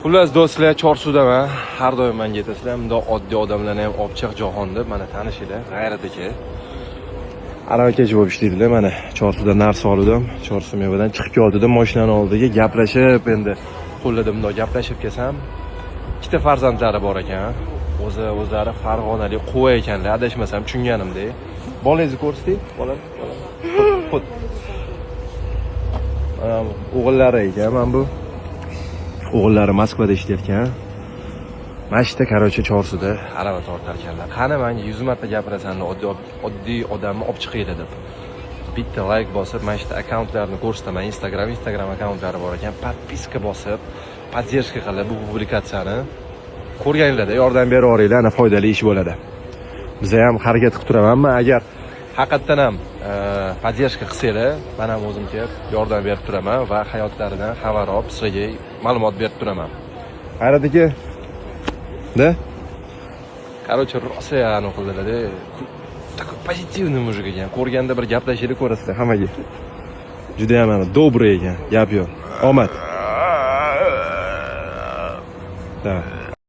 Xullas do'stlar, Chorsudaman. Har doim menga aytasizlar, bundoq oddiy odamlarni ham olib chiq jahon deb, mana tanishinglar, G'ayrat aka. Aravakash bo'lib ishlaydilar, mana Chorsuda narsa oldim. Chorsu mevadan chiqib keldim mashinani oldiga gaplashib, endi qo'lida bundoq gaplashib kelsam, ikkita farzandlari bor ekan. O'zi o'zlari Farg'onalik quva ekanlar, adashmasam tushunganimdek. Bolangizni ko'rsating, bola, bola. Xud. Mana bu o'g'illari ekan, mana bu. O'g'illari Moskvada ishlayotgan. Mana shu yerda, короче, Chorsuda arava tortar ekanlar. Qani menga 100 marta gapirasan, oddiy odamni olib chiqinglar deb. Bitta like bosib, mana shu yerda akkauntlarni ko'rsataman. Instagram akkauntlari bor ekan. Подписка bosib, поддержка qilib bu publikatsiyani ko'rganinglarda yordam berib yuboringlar, ana foydali ish bo'ladi. Biz ham harakat qilib turamanmi, agar haqiqatdan ham поддержка qilsanglar, men ham o'zim kelib yordam berib turaman va hayotlaridan xabar olib sizlarga ma'lumot berib turaman. G'ayrat aka. Да? Короче, rosa anaqa qildilar-da. Такой позитивный мужик ekan. Ko'rganda bir gaplashishni ko'rasizlar hammaga. Juda ham ana добрый ekan, gap yo'q. Omad. Да.